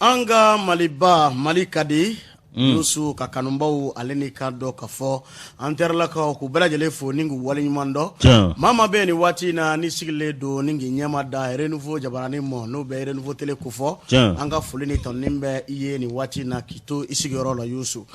An ka Maliba, Mali ka di. Yusu ka kanubaw ale ni ka dɔn ka fɔ an terilakaw k'u bɛɛ lajɛlen fo ni k'u waleɲuman dɔn. Maa maa bɛ nin waati in na ni sigilen don ni k'i ɲɛma da Renouveau jabaranin ma, n'o bɛ Renouveau télé kofɔ, an ka foli ni tanuni bɛ i ye nin waati in na k'i to i sigiyɔrɔ la Yusu,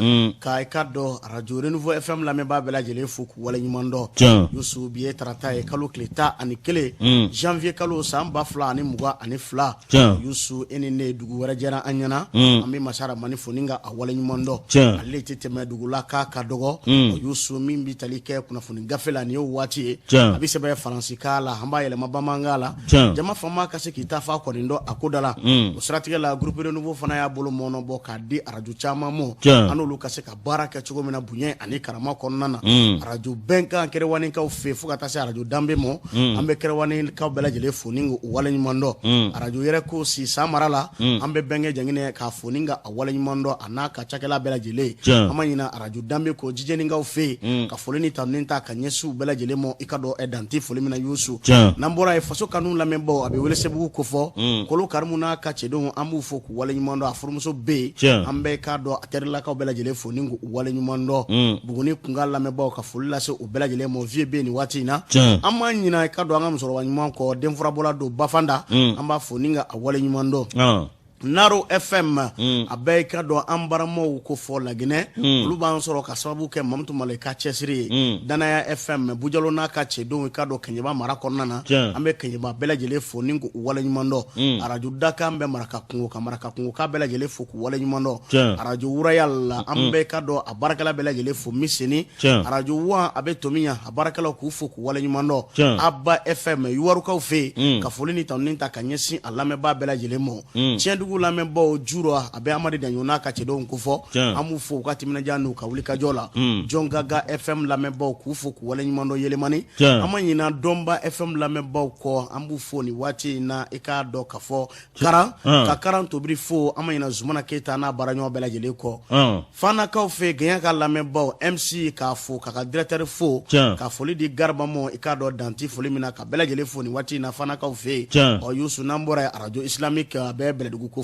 ka i ka dɔn arajo Renouveau FM lamɛnbaa bɛɛ lajɛlen fo k'u waleɲuman dɔn. Yusu, bi ye tarata ye, kalo tile 11, janvier kalo, san 2022. Yusu, e ni ne, dugu wɛrɛ jɛra an ɲɛna. An bɛ masa Ramani fo ni ka a waleɲuman dɔn. Ale tɛ tɛmɛ dugu la k'a ka dɔgɔ. Yusu, min bɛ tali kɛ kunnafoni gafe la, nin ye waati ye a bɛ sɛbɛn faransikan la, an b'a yɛlɛma bamanankan la, jama faama ka se k'i ta fa kɔni dɔn a ko da la. O siratigɛ la, groupe Renouveau fana y'a bolo mɔnɔ bɔ k'a di arajo caman ma, an n'olu ka se ka baara kɛ cogo min na bonya ani karama kɔnɔna na. Arajo Bɛnkan Kɛrɛwanikaw fɛ, fo ka taa se arajo Danbe ma, an bɛ Kɛrɛwanikaw bɛɛ lajɛlen fo ni k'u waleɲuman dɔn. Arajo yɛrɛ ko si san mara la, an bɛ bɛnkɛ Janginɛ k'a fo ni ka a waleɲuman dɔn, a n'a ka cakɛla bɛɛ lajɛlen. An ma ɲina arajo Danbe kɔ Jijɛnikaw fɛ yen, ka foli ni tanuni ta ka ɲɛsin u bɛɛ lajɛlen ma, i ka dɔn dan tɛ foli min na Yusu. N'an bɔra yen, faso kanu lamɛnbaw, a bɛ Welesebugu kofɔ, Kolo Karimu n'a ka cɛdenw, an b'u fo k'u waleɲuman dɔn. A furumuso bɛ yen, an bɛ k'a dɔn a terilakaw bɛɛ lajɛlen fo ni k'u waleɲuman dɔn. Buguni kunkan lamɛnbaw, ka foli lase u bɛɛ lajɛlen ma. Vieux bɛ nin waati in na. An ma ɲina i ka dɔn an ka musokɔrɔba ɲuman kɔ, denfurabɔla don Bafanda, an b'a fo ni ka a waleɲuman dɔn. Naro FM, a bɛɛ i ka dɔn an baramaw ko fɔ Laginɛ, olu b'an sɔrɔ ka sababu kɛ Mamutu Malayi ka cɛsiri ye. Danaya FM, Bujalo n'a ka cɛdenw, i ka dɔn Kɛɲɛba mara kɔnɔna na, an bɛ Kɛɲɛba bɛɛ lajɛlen fo ni k'u waleɲuman dɔn. Arajo Dakan bɛ Maraka kungo ka Maraka kungo ka bɛɛ lajɛlen fo k'u waleɲuman dɔn. Arajo Wurayal la, an bɛ ka dɔn a baarakɛla bɛɛ lajɛlen fo Miseni. Arajo Wan, a bɛ Tomiɲan, a baarakɛlaw k'u fo k'u waleɲuman dɔn. Aba FM, Yuwarukaw fɛ yen, ka foli ni tanuni ta ka ɲɛsin a lamɛnbaa bɛɛ lajɛlen ma. Tiɲɛdugu lamɛnbaw, Jura, a bɛ Amadu Daɲo n'a ka cɛdenw kofɔ, an b'u fo u ka timinandiya n'u ka wulikajɔ la. Jɔngaga FM lamɛnbaw, k'u fo k'u waleɲuman dɔn Yelemani. An ma ɲina Dɔnba FM lamɛnbaw kɔ, an b'u fo nin waati in na, i k'a dɔn ka fɔ Karan, ka Karan Tobiri fo. An ma ɲina Zumana Keyita n'a baaraɲɔgɔn bɛɛ lajɛlen kɔ. Fanakaw fɛ, Gɛɲɛ ka lamɛnbaw, MC k'a fo, k'a ka directeur fo, ka foli di Garaba ma, i k'a dɔn dan tɛ foli min na, ka bɛɛ lajɛlen fo nin waati in na Fanakaw fɛ yen. Ɔ Yusu, n'an bɔra yen, arajo Islamique, a bɛ Bɛlɛdugu kofɔ,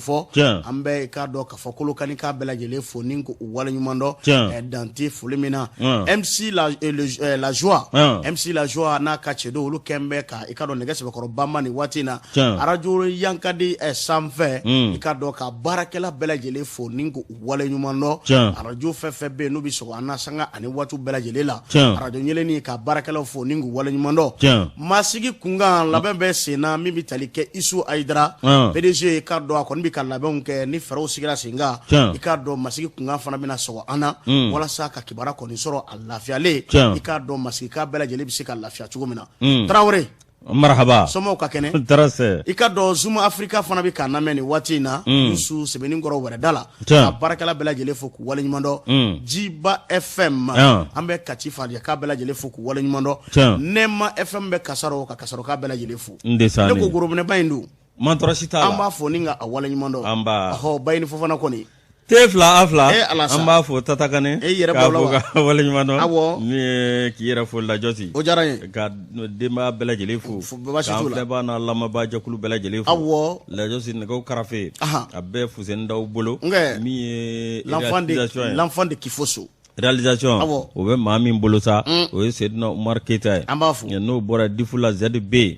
an bɛ i k'a dɔn ka fɔ Kolokani ka bɛɛ lajɛlen fo ni k'u waleɲuman dɔn, dan tɛ foli min na. MC la joie, MC la joie n'a ka cɛdenw, olu kɛn bɛ ka i k'a dɔn nɛgɛ sɛbɛkɔrɔ banba nin waati in na arajo Yankadi sanfɛ, i k'a dɔn ka baarakɛla bɛɛ lajɛlen fo ni k'u waleɲuman dɔn. Arajo fɛn fɛn bɛ yen n'u bɛ sɔgɔ an na sanga ani waati bɛɛ lajɛlen la, arajo Ɲɛlɛni, ka baarakɛlaw fo ni k'u waleɲuman dɔn. Masigi kunkan labɛn bɛ sen na, min bɛ tali kɛ Isu Ayidara PDG, k'a dɔn a kɔni bɛ ka labɛnw kɛ. Ni fɛɛrɛw sigira sen kan, i k'a dɔn Masigi kunkan fana bɛna sɔgɔ an na, walasa ka kibaruya kɔni sɔrɔ a lafiyalen, i k'a dɔn Masigika bɛɛ lajɛlen bɛ se ka lafiya cogo min na. Tarawele. Marahaba. Somɔgɔw ka kɛnɛ? Tɔɔrɔ tɛ. I ka dɔn Zoom Africa fana bɛ k'an lamɛn nin waati in na. Yusu Sebenikɔrɔ wɛrɛda la. Ka baarakɛla bɛɛ lajɛlen fo k'u waleɲuman dɔn. Jiba FM, an bɛ Kati Fajɛka bɛɛ lajɛlen fo k'u waleɲuman dɔn. Nɛma FM bɛ Kasaro, ka Kasaroka bɛɛ lajɛlen fo. Ne ko gorobinɛba in dun. Man tɔɔrɔ si t'a la. An b'a fo ni ka a waleɲuman dɔn. Anba. Ɔhɔ, Bayini Fofana kɔni. T fila A fila. E Ala sa. An b'a fo Tata Kane. E yɛrɛ b'o la wa? K'a fo ka waleɲuman dɔn. Awɔ. Min ye k'i yɛrɛ fo Lajɔsi. O diyara n ye. Ka denbaya bɛɛ lajɛlen fo. Baasi t'u la. K'an filɛbaa n'an lamɛnbaa jɛkulu bɛɛ lajɛlen fo. Awɔ. Lajɔsi nɛgɛw karafe. Ahan. A bɛɛ Fuseni Daw bolo. Nkɛ. Min ye L'enfant de réalisation ye. L'enfant de Kifoso. Réalisation. Awɔ. O bɛ maa min bolo sa. O ye Sedina Umaru Keyita ye. An b'a fo. N'o bɔra Difula ZB.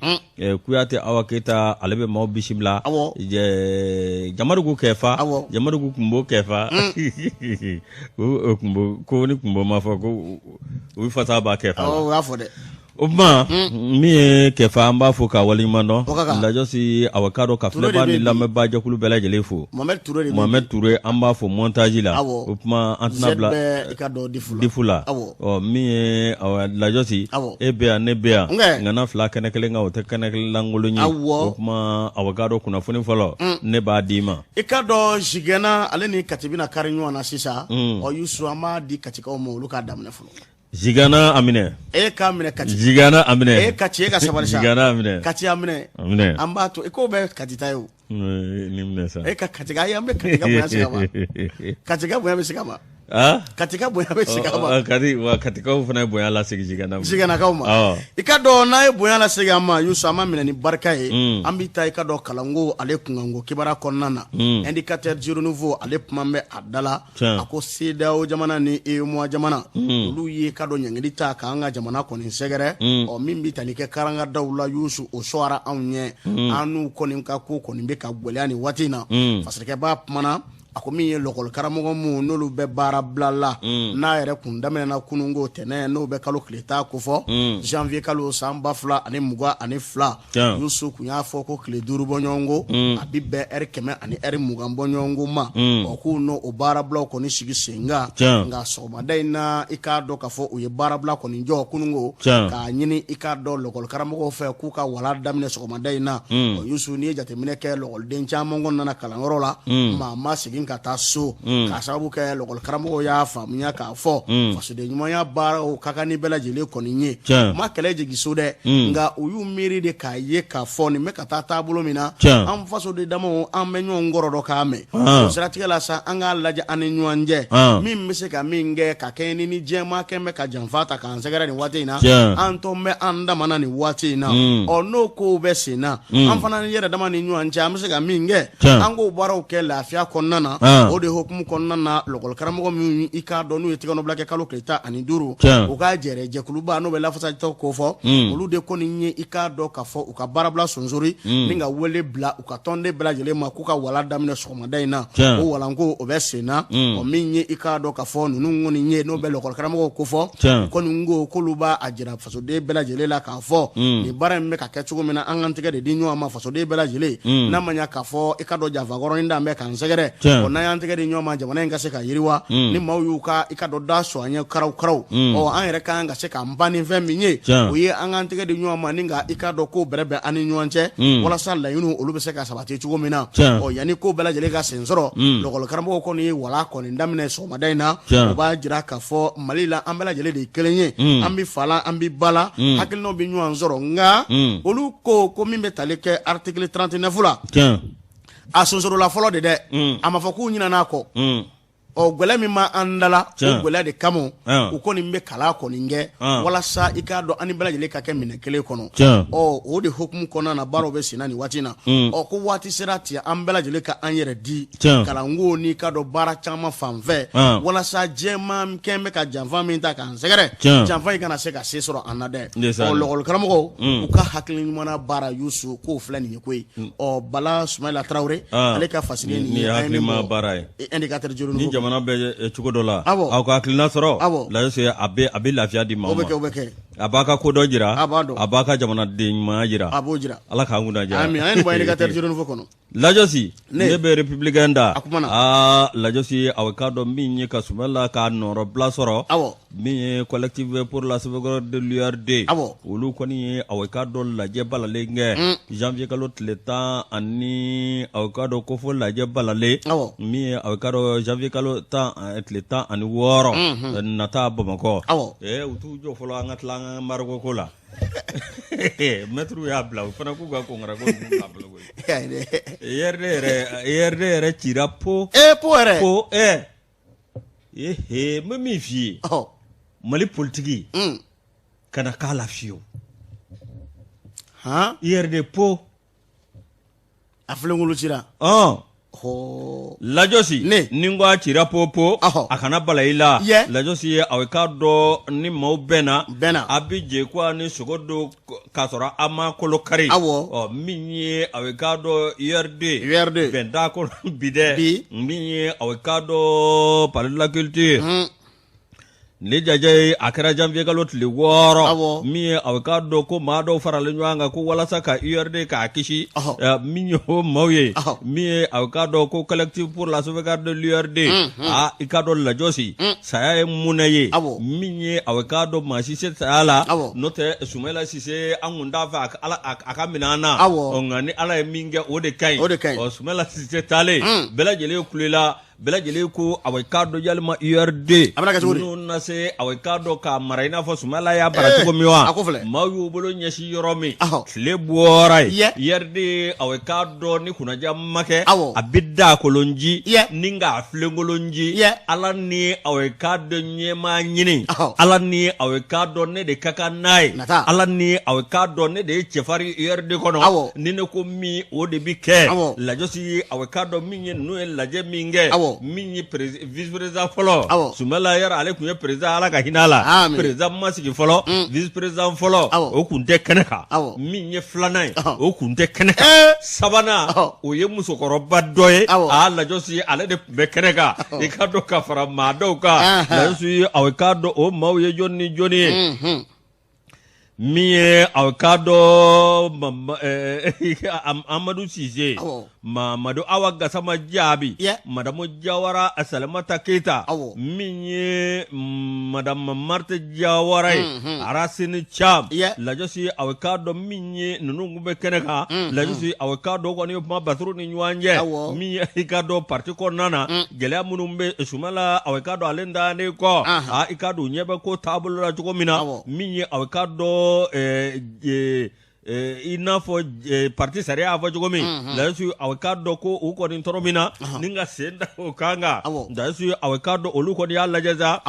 Kuyate Awa Keyita, ale bɛ maaw bisimila. Awɔ. Jamadugu Kɛfa. Awɔ. Jamadugu Kunbo Kɛfa. O Kunbo ko ni Kunbo ma fɔ ko u fasa b'a Kɛfa la. Awɔ, o y'a fɔ dɛ. O tuma min ye Kɛfa, an b'a fo k'a waleɲuman dɔn. O ka kan. Lajɔsi, awa k'a dɔn ka Ture de filɛbaa bɛ ni bi. lamɛnbaa jɛkulu bɛɛ lajɛlen fo. Mohamed Ture de bɛ Mohamed Ture, an b'a fo montage la. Awɔ. O tuma an tɛna Z bila bɛ i ka dɔn Difu la. Difu la. Awɔ. Ɔ min ye awa Lajɔsi. Awɔ. E bɛ yan, ne bɛ yan. Nkɛ. Ŋana fila kɛnɛ kelen kan, o tɛ kɛnɛ kelen lankolon ye. Awɔ. O tuma awa k'a dɔn kunnafoni fɔlɔ, ne b'a d'i ma. I ka dɔn Zigɛnna, ale ni Kati bɛna kari ɲɔgɔn na sisan. Ɔ Yusu, an b'a di Katikaw ma, olu k'a daminɛ fɔlɔ. Zigana a minɛ. E k'a minɛ Kati. Zigana a minɛ. E Kati, e ka sabali sa. Zigana a minɛ. Kati a minɛ. A minɛ. An b'a to i k'o bɛ Kati ta ye o. Nin minɛ sa. E ka Kati, ayi, an bɛ Kati ka bonya se ka ma. Kati ka bonya bɛ se ka ma. Katika bonya bɛ segin a ma. Kati wa Katikaw fana ye bonya lasegin Zigana ma. Ziganakaw ma. I ka dɔn n'a ye bonya lasegin an ma Yusu, an ma minɛ ni barika ye. An bɛ taa i ka dɔn kalanko ale kunkanko kibaruya kɔnɔna na. Indicateur du Renouveau ale kuma bɛ a da la. A ko CEDEAO jamana ni UEMOA jamana olu ye ka dɔn ɲangili ta k'an ka jamana kɔni sɛgɛrɛ. Ɔ min bɛ tali kɛ karangadaw la Yusu, o sɔra anw ɲɛ. An n'u kɔni ka ko kɔni bɛ ka gɛlɛya nin waati in na. Fasarikɛba kumana. A ko min ye lɔkɔli karamɔgɔ minnu n'olu bɛ baara bila la, n'a yɛrɛ kun daminɛna kununko tɛnɛn, n'o bɛ kalo tile 10 kofɔ janvier kalo san 2022, Yusu kun y'a fɔ ko tile 5 bɔɲɔgɔnko, a bɛ bɛn ɛri 100 ani ɛri 20 bɔɲɔgɔnko ma. Ɔ k'u n'o o baarabilaw kɔni sigi sen kan, nka sɔgɔmada in na, i k'a dɔn k'a fɔ u ye baarabila kɔni jɔ kununko, k'a ɲini i k'a dɔn lɔkɔli karamɔgɔw fɛ k'u ka walan daminɛ sɔgɔmada in na. Ɔ Yusu, n'i ye jateminɛ kɛ, lɔkɔliden caman kɔni nana kalanyɔrɔ la, maa ma segin ka taa so, k'a sababu kɛ lɔkɔli karamɔgɔw y'a faamuya k'a fɔ fasoden ɲumanya baaraw ka kan ni bɛɛ lajɛlen kɔni ye. U ma kɛlɛ jigin so dɛ, nka u y'u miiri de k'a ye k'a fɔ nin bɛ ka taa taabolo min na, an fasoden damaw an bɛ ɲɔgɔn kɔrɔ dɔn k'a mɛn. O siratigɛ la sa, an k'a lajɛ an ni ɲɔgɔn cɛ, min bɛ se ka min kɛ ka kɛɲɛ ni diɲɛmaa kɛn bɛ ka janfa ta k'an sɛgɛrɛ nin waati in na, an tɔ bɛ an dama na nin waati in na. Ɔ n'o kow bɛ sen na, an fana yɛrɛ dama ni ɲɔgɔn cɛ, an bɛ se ka min kɛ, an k'o baaraw kɛ lafiya kɔnɔna na. O de hukumu kɔnɔna na, lɔkɔli karamɔgɔ minnu i k'a dɔn n'u ye tigɛnɔbila kɛ kalo tile 15, u ka jɛrɛ jɛkuluba n'o bɛ lafasatɔn kofɔ, olu de kɔni ye i k'a dɔn k'a fɔ u ka baarabila sonsori ni ka wele bila u ka tɔnden bɛɛ lajɛlen ma k'u ka walan daminɛ sɔgɔmada in na. O walanko o bɛ sen na. Ɔ min ye i k'a dɔn k'a fɔ ninnu kɔni ye n'o bɛ lɔkɔli karamɔgɔw kofɔ, kɔni ko k'olu b'a jira fasoden bɛɛ lajɛlen la k'a fɔ nin baara in bɛ ka kɛ cogo min na, an k'an tɛgɛ de di ɲɔgɔn ma, fasoden bɛɛ lajɛlen. N'a ma ɲa k'a fɔ i ka dɔn janfakɔrɔnin dan bɛ k'an sɛgɛrɛ, ɔ n'an y'an tɛgɛ di ɲɔgɔn ma, jamana in ka se ka yiriwa. Ni maaw y'u ka i ka dɔn da sɔn an ye karaw karaw, ɔ an yɛrɛ ka kan ka se k'an ban ni fɛn min ye, o ye an k'an tɛgɛ di ɲɔgɔn ma ni ka i ka dɔn ko bɛrɛbɛn an ni ɲɔgɔn cɛ, walasa laɲiniw olu bɛ se ka sabati cogo min na. Ɔ yanni ko bɛɛ lajɛlen ka sen sɔrɔ, lɔkɔli karamɔgɔw kɔni ye walan kɔni daminɛ sɔgɔmada in na. O b'a jira k'a fɔ Mali la, an bɛɛ lajɛlen de ye kelen ye, an bɛ fa la, an bɛ ba la, hakilinaw bɛ ɲɔgɔn sɔrɔ. Nka olu ko min bɛ tali kɛ article 39 la, a sonsorola fɔlɔ de dɛ, a ma fɔ k'u ɲinɛna a kɔ. Ɔ gɛlɛya min b'an da la, o gɛlɛya de kama u kɔni bɛ kalan kɔni kɛ, walasa i k'a dɔn an ni bɛɛ lajɛlen ka kɛ minɛ kelen kɔnɔ. Ɔ o de hukumu kɔnɔna na, baaraw bɛ senna nin waati in na. Ɔ ko waati sera ten, an bɛɛ lajɛlen ka an yɛrɛ di kalanko n'i ka dɔn baara caman fan fɛ, walasa diɲɛmaa kɛn bɛ ka janfa min ta k'an sɛgɛrɛ, janfa in kana se ka se sɔrɔ an na dɛ. Ɔ lɔkɔli karamɔgɔw u ka hakili ɲuman baara, Yusu, k'o filɛ nin ye koyi. Ɔ Bala Sumayila Tarawele, ale ka fasiri nin ye hakilima baara ye. Indicateur du Renouveau ni jamana bɛ cogo dɔ la, aw ka hakilina sɔrɔ Lajɔsi, a bɛ lafiya di maa ma, o bɛ kɛ, a b'a ka kodɔn jira, a b'a dɔn, a b'a ka jamanaden ɲumanya jira, a b'o jira. Ala k'an kunna diya. Amin. An ye nin bɔ Indicateur du Renouveau kɔnɔ. Lajɔsi, ne bɛ Républicain da. A kumana. Aa Lajɔsi, aw k'a dɔn min ye ka Sumayila ka nɔrɔbila sɔrɔ, min ye Collectif pour la sauvegarde de l'URD, olu kɔni ye aw k'a dɔn lajɛ balalen kɛ janvier kalo tile 10 ani aw k'a dɔn ko fo lajɛ balalen min ye aw k'a dɔn janvier kalo tile 16 nata Bamakɔ. U t'u jɔ fɔlɔ an ka tila an ka embargo ko la. Mɛtiriw y'a bila, u fana k'u ka congrès ko ninnu bila bolo koyi. URD yɛrɛ, URD yɛrɛ cira po. Ee po yɛrɛ. Po ɛ. Ee n bɛ min f'i ye. Mali politiki. Kana k'a la fiyewu. Han. URD po. A filenkolo cira. Lajɔsi ni n ko a cira po po, a kana bala i la. Lajɔsi, aw k'a dɔn ni maaw bɛnna, a bɛ jɛ ko ni sogo don k'a sɔrɔ a ma kolo kari. Ɔ min ye aw k'a dɔn URD bɛn t'a kɔnɔ bi dɛ, min ye aw k'a dɔn Palais de la culture. Ne jajɛ ye a kɛra janvier kalo tile 6, min ye aw k'a dɔn ko maa dɔw faralen ɲɔgɔn kan ko walasa ka URD k'a kisi, min ye o maaw ye, min ye aw k'a dɔn ko Collectif pour la sauvegarde de l'URD. Aa i k'a dɔn Lajɔsi, saya ye munɛ ye, min ye aw k'a dɔn maa si se saya la, n'o tɛ Sumayila Sise an kun t'a fɛ a ka minɛ an na, nka ni Ala ye min kɛ o de ka ɲi. Sumayila Sise taalen, bɛɛ lajɛlen kulela. Bɛɛ lajɛlen ko awa i k'a dɔn yalima URD a bɛna kɛ cogo di? Ninnu na se awa i k'a dɔn k'a mara i n'a fɔ Sumala y'a mara cogo min wa? A ko filɛ. Maaw y'u bolo ɲɛsin yɔrɔ min, tile bɔra yen, URD awa i k'a dɔn ni kunnaja ma kɛ, a bɛ dakolon ci ni k'a filenkolon ci, Ala ni awa i k'a dɔn ɲɛmaa ɲini, Ala ni awa i k'a dɔn ne de ka kan n'a ye, Ala ni awa i k'a dɔn ne de ye cɛfarin URD kɔnɔ, ni ne ko min o de bɛ kɛ, Lajɔsi awa i k'a dɔn min ye ninnu ye lajɛ min kɛ min ye vice président fɔlɔ Sumala yɛrɛ ale tun ye président Ala ka hinɛ a la président ma sigi fɔlɔ vice président fɔlɔ o tun tɛ kɛnɛ kan min ye filanan ye o tun tɛ kɛnɛ kan sabanan o ye musokɔrɔba dɔ ye a Lajɔsi ale de tun bɛ kɛnɛ kan i k'a dɔn ka fara maa dɔw kan Lajɔsi awa i k'a dɔn o maaw ye jɔni ni jɔni ye min ye aw k'a dɔn Amadu Sise Mamadu Awa Gasama Jaabi Madamu Jawara Salimata Keyita min ye Madamu Marite Jawara ye Arasini Cam Lajɔsi aw k'a dɔn min ye ninnu tun bɛ kɛnɛ kan Lajɔsi aw k'a dɔn kɔni ye kuma baturu ni ɲɔgɔn cɛ min ye i k'a dɔn parti kɔnɔna na gɛlɛya minnu bɛ Sumala aw k'a dɔn ale taalen kɔ aa i k'a dɔn ɲɛ bɛ ko taabolo la cogo min na min ye aw k'a dɔn i n'a fɔ parti sariya y'a fɔ cogo min Lajɔsi aw k'a dɔn ko u kɔni tɔrɔ min na ni ka sen da o kan kan Lajɔsi aw k'a dɔn olu kɔni y'a lajɛ sa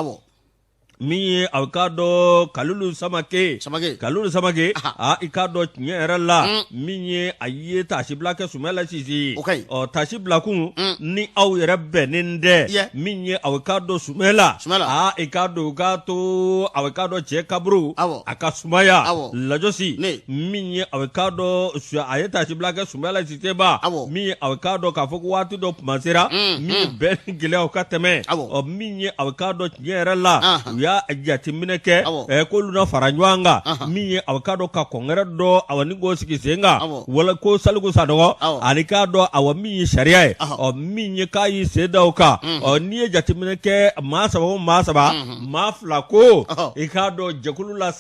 min ye aw k'a dɔn Kalilu Samake Kalilu Samake aa i k'a dɔn tiɲɛ yɛrɛ la min ye a ye taasibila kɛ Sumala Sise ɔ taasibila kun ni aw yɛrɛ bɛnnen tɛ min ye aw k'a dɔn Sumala aa i k'a dɔn u k'a to aw k'a dɔn cɛ kaburu a ka sumaya Lajɔsi min ye aw k'a dɔn a ye taasibila kɛ Sumala Sise ma min ye aw k'a dɔn k'a fɔ ko waati dɔ kuma sera min ye bɛn ni gɛlɛyaw ka tɛmɛ ɔ min ye aw k'a dɔn tiɲɛ yɛrɛ la u y'a jateminɛ kɛ k'olu na fara ɲɔgɔn kan min ye aw k'a dɔn ka congrès dɔ awa ni k'o sigi sen kan wala ko Saliku Sanɔgɔ ani k'a dɔn awa min ye sariya ye ɔ min ye k'a y'i sen da o kan ɔ n'i ye jateminɛ kɛ maa saba o maa saba maa fila ko i k'a dɔn jɛkulu la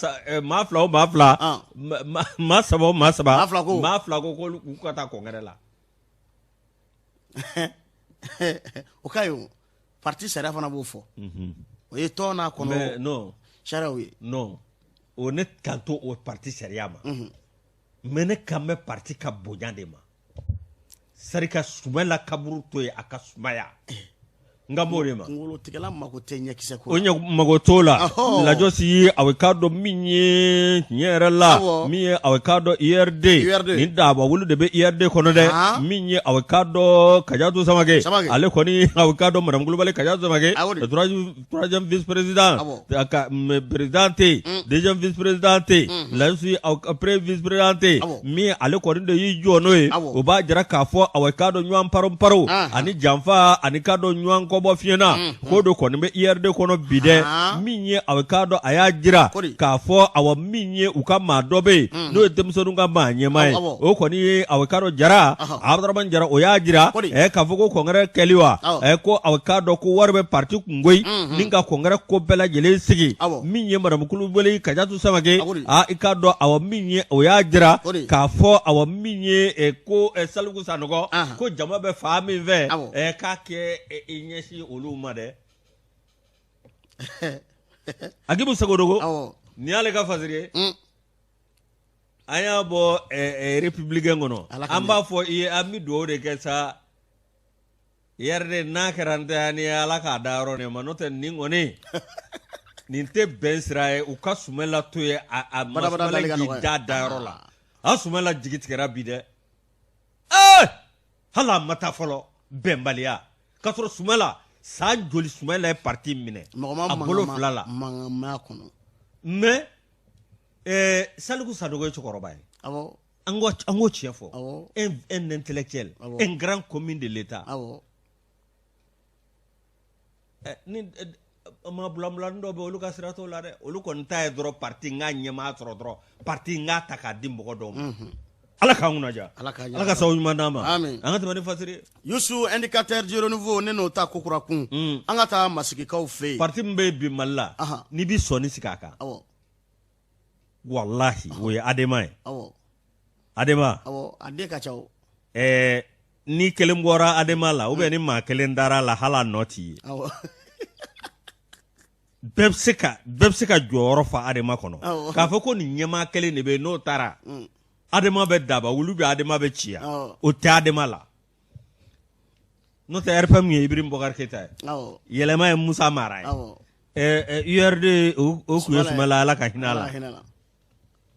maa fila o maa fila maa saba o maa saba maa fila ko k'u ka taa congrès la o ka ɲi parti sariya fana b'o fɔ o ye tɔn n'a kɔnɔ non sariyaw ye non o ne kan to o parti sariya ma mais ne kan bɛ parti ka bonya de ma sari ka Sumala kaburu to yen a ka sumaya n kan b'o de ma kunkolotigɛla mako tɛ ɲɛkisɛ ko o ɲɛ mago t'o la Lajɔsi aw k'a dɔn min ye tiɲɛ yɛrɛ la min ye aw k'a dɔn URD nin daba wulu de bɛ URD kɔnɔ dɛ min ye aw k'a dɔn Kajatu Samake ale kɔni aw k'a dɔn madame Kulubali Kajatu Samake troisième vice président président tɛ yen deuxième vice président tɛ yen Lajɔsi premier vice président tɛ yen min ale kɔni de y'i jɔ n'o ye o b'a jira k'a fɔ aw k'a dɔn ɲɔgɔn paron-paron ani janfa ani k'a dɔn ɲɔgɔn kɔbɔ fiɲɛ na k'o de kɔni bɛ URD kɔnɔ bi dɛ min ye aw k'a dɔn a y'a jira k'a fɔ awa min ye u ka maa dɔ bɛ yen n'o ye denmisɛnninw ka maa ɲɛmaa ye o kɔni ye aw k'a dɔn Jara Abdramani Jara o y'a jira k'a fɔ ko congrès kɛli wa ko aw k'a dɔn ko wari bɛ parti kun koyi ni ka congrès ko bɛɛ lajɛlen sigi min ye madame Kulubali Kajatu Samake aa i k'a dɔn awa min ye o y'a jira k'a fɔ awa min ye ko Saliku Sanɔgɔ ko jama bɛ fan min fɛ k'a kɛ i ɲɛsin olu ma dɛ Agibu Sagodogo nin y'ale ka fasiri ye an y'a bɔ Républicain kɔnɔ an b'a fɔ i ye an bɛ dugawu de kɛ sa URD n'a kɛra n tɛ ni Ala k'a da yɔrɔ de ma n'o tɛ nin kɔni nin tɛ bɛn sira ye u ka Sumala to yen a ma Sumala k'i da dayɔrɔ la a Sumala jigi tigɛra bi dɛ ee hali a ma taa fɔlɔ bɛnbaliya k'a sɔrɔ Sumala san joli Sumala ye parti minɛ a bolo fila la mankan kɔnɔ mais Saliku Sanogo ye cɛkɔrɔba ye an k'o tiɲɛ fɔ un intellectuel un grand commis de l'État ni maa bulanbulanin dɔw bɛ olu ka sira t'o la dɛ olu kɔni ta ye dɔrɔn parti n k'a ɲɛmaa sɔrɔ dɔrɔn parti n k'a ta k'a di mɔgɔ dɔw ma Ala k'an kunna diya Ala ka sababu ɲuman d'an ma an ka tɛmɛ ni fasiri ye Yusu indicateur du renouveau ne n'o ta kokura kun an ka taa Masigikaw fɛ yen parti min bɛ bi Mali la n'i bɛ sɔnni sigi a kan walahi o ye ADEMA ye ADEMA a den ka ca ɛɛ Ni kelen bɔra Adema la ou bien ni maa kelen dara la, hali a nɔ t'i ye. Bɛɛ bɛ se ka jɔyɔrɔ fa Adema kɔnɔ. K'a fɔ ko nin ɲɛmaa kelen de bɛ yen, n'o taara, Adema bɛ daba wuli, bɛ Adema bɛ ci yan, o tɛ Adema la. N'o tɛ, RPM ye Ibrahim Boubacar Keita ye, Yɛlɛma ye Musa Mara ye, URD o tun ye Sumala, Ala ka hinɛ a la,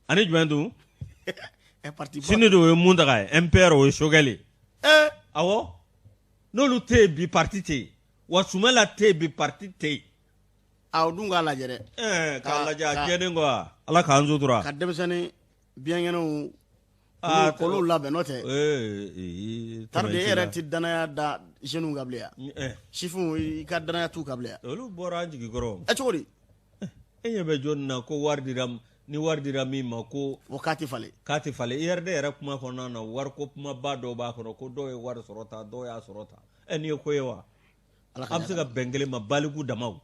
ani jumɛn tun? Sini de o ye Muntaga ye, MPR o ye Sogɛli ye. Awɔ, n'olu tɛ yen bi, parti tɛ yen. Wa Sumala tɛ yen bi, parti tɛ yen. A o dun k'a lajɛ dɛ. K'a lajɛ, a jɛlen kɔ, Ala k'an sutura. Ka denmisɛnnin binkɛnɛw k'olu labɛn, n'o tɛ tarde e yɛrɛ tɛ danaya da jeunes kan bilen yan, sifinw, i ka danaya t'u kan bilen yan. Olu bɔra an jigi kɔrɔ. Ɛ, cogo di? E ɲɛ bɛ jɔni na ko wari dira, ni wari dira min ma ko o k'a tɛ falen? K'a tɛ falen. URD yɛrɛ kuma kɔnɔna na, wariko kumaba dɔw b'a kɔnɔ, ko dɔw ye wari sɔrɔ tan, dɔw y'a sɔrɔ tan. Ɛ, nin ye ko ye wa? A bɛ se ka bɛn kelen ma, baliku damaw.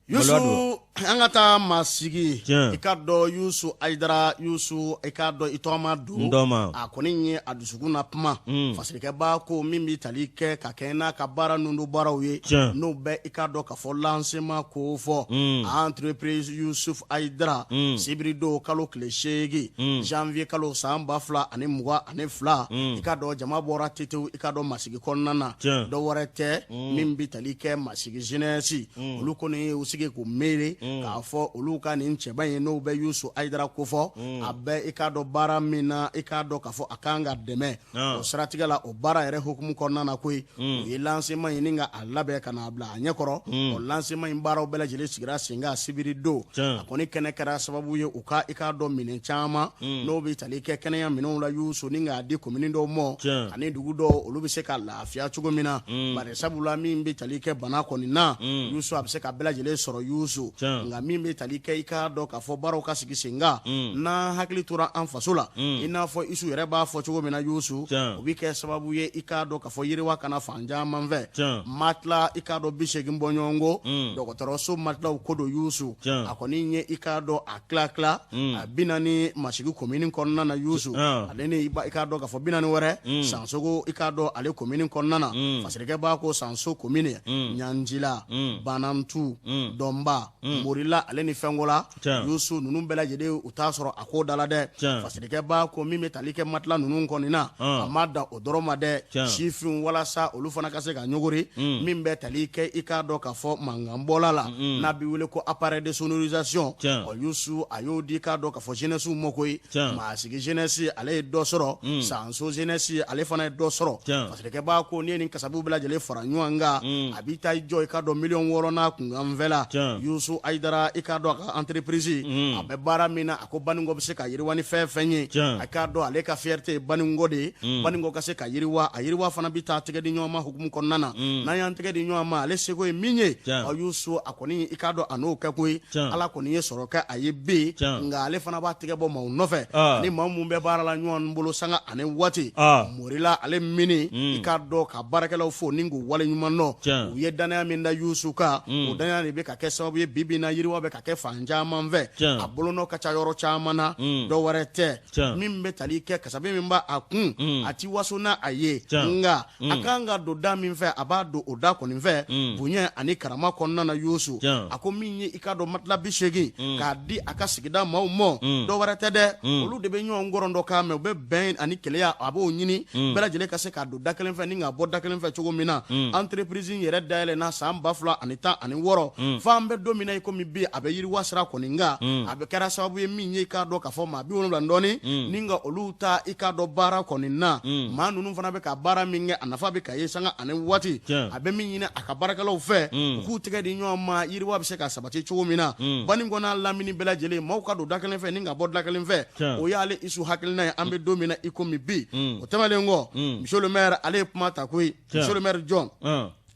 Yusu, an ka taa Masigi. I k'a dɔn Yusu Ayidara, Yusu, i k'a dɔn i tɔgɔma don, a kɔni ye a dusukun na kuma. Fasirikɛba ko min bɛ tali kɛ ka kɛ n'a ka baara ninnu baaraw ye, n'o bɛ i k'a dɔn k'a fɔ lancement ko fɔ entreprise Yusuf Ayidara, sibiridon kalo tile 8 janvier kalo san 2022, i k'a dɔn jama bɔra tetew, i k'a dɔn Masigi kɔnɔna na. Dɔ wɛrɛ tɛ, min bɛ tali kɛ Masigi jeunesse, olu kɔni y'u sigi k'u miiri k'a fɔ olu ka nin cɛba in, n'o bɛ Yusu Ayidara kofɔ, a bɛ i k'a dɔn baara min na, i k'a dɔn k'a fɔ a kan ka dɛmɛ o siratigɛ la. O baara yɛrɛ hukumu kɔnɔna na koyi, u ye lancement ɲini ka a labɛn ka n'a bila a ɲɛkɔrɔ. O lancement in baaraw bɛɛ lajɛlen sigira sen kan sibiri don. A kɔni kɛnɛ kɛra sababu ye u ka i k'a dɔn minɛn caman, n'o bɛ tali kɛ kɛnɛya minɛnw la, Yusu, ni k'a di komini dɔw ma ani dugu dɔw, olu bɛ se ka lafiya cogo min na. Bari sabula min bɛ tali kɛ bana kɔni na, Yusu, a bɛ se ka bɛɛ lajɛlen sɔrɔ, Yusu. Nka min bɛ tali kɛ i k'a dɔn k'a fɔ baaraw ka sigi sen kan, n'an hakili tora an faso la, i n'a fɔ Isu yɛrɛ b'a fɔ cogo min na, Yusu, o bɛ kɛ sababu ye i k'a dɔn k'a fɔ yiriwa ka na fan caman fɛ. Matelas, i k'a dɔn 80 bɔɲɔgɔnko dɔgɔtɔrɔso matelasw ko don, Yusu, a kɔni ye i k'a dɔn a tila tila a 40 Masigi komini kɔnɔna na, Yusu, ale ni i k'a dɔn k'a fɔ 40 wɛrɛ Sansogo, i k'a dɔn ale komini kɔnɔna na. Fasirikɛ b'a ko Sanso komini, Ɲanjila, Banantu, Dɔnba, Morila, ale ni Fɛnkola, Yusu, ninnu bɛɛ lajɛlen u t'a sɔrɔ a ko da la dɛ. Fasirikɛ b'a ko min bɛ tali kɛ matelas ninnu kɔni na, a ma dan o dɔrɔn ma dɛ. Sifinw, walasa olu fana ka se ka ɲɔgɔnri, min bɛ tali kɛ i k'a dɔn k'a fɔ mankanbɔla la, n'a bɛ wele ko appareil de sonorisation, ɔ Yusu, a y'o di k'a dɔn k'a fɔ jeunesse ma koyi. Masigi jeunesse, ale ye dɔ sɔrɔ. Sanso jeunesse, ale fana ye dɔ sɔrɔ. Fasirikɛ b'a ko n'i ye nin kasabiw bɛɛ lajɛlen fara ɲɔgɔn kan, a bɛ taa i jɔ i k'a dɔn miliyɔn 6 n'a kunkanfɛ la. Yusu Ayidara, i k'a dɔn a ka entreprise, a bɛ baara min na, a ko Banikɔ bɛ se ka yiriwa ni fɛn fɛn ye, a k'a dɔn ale ka fierté ye Banikɔ de ye. Banikɔ ka se ka yiriwa, a yiriwa fana bɛ taa tɛgɛ di ɲɔgɔn ma hukumu kɔnɔna na. N'an y'an tɛgɛ di ɲɔgɔn ma, ale seko ye min ye, ɔ Yusu, a kɔni i k'a dɔn a n'o kɛ koyi. Ala kɔni ye sɔrɔ kɛ a ye bi, nka ale fana b'a tɛgɛ bɔ maaw nɔfɛ ni maa minnu bɛ baara la ɲɔgɔn bolo sanga ani waati. Morila ale mini, i k'a dɔn ka baarakɛlaw fo ni k'u waleɲuman dɔn. U ye dannaya min da Yusu kan, o dannaya de bɛ ka kɛ sababu ye bi bi in na, yiriwa bɛ ka kɛ fan caman fɛ, a bolonɔ ka ca yɔrɔ caman na. Dɔ wɛrɛ tɛ, min bɛ tali kɛ kasabi min b'a a kun, a ti waso n'a a ye, nka a kan ka don da min fɛ, a b'a don o da kɔni fɛ bonya ani karama kɔnɔna na. Yusu, a ko min ye i k'a dɔn matelas 80 k'a di a ka sigida maaw ma, dɔ wɛrɛ tɛ dɛ, olu de bɛ ɲɔgɔn kɔrɔndɔ k'a mɛn, u bɛ bɛn ani kelenya, a b'o ɲini bɛɛ lajɛlen ka se k'a don da kelen fɛ ni k'a bɔ da kelen fɛ cogo min na. Entreprise in yɛrɛ dayɛlɛnna san 2016, f'an bɛ don min na i komi bi, a bɛ yiriwa sira kɔni kan. A bɛ kɛra sababu ye min ye i k'a dɔn k'a fɔ maa 70 dɔɔni ni ka olu ta i k'a dɔn baara kɔni na. Maa ninnu fana bɛ ka baara min kɛ, a nafa bɛ ka ye sanga ani waati. A bɛ min ɲini a ka baarakɛlaw fɛ, u k'u tɛgɛ di ɲɔgɔn ma, yiriwa bɛ se ka sabati cogo min na Banikɔ n'a lamini bɛɛ lajɛlen, maaw ka don da kelen fɛ ni ka bɔ da kelen fɛ. O y'ale Isu hakilina ye an bɛ don min na i komi bi. O tɛmɛnen kɔ, monsieur le maire, ale ye kuma ta koyi. Monsieur le maire jɔn?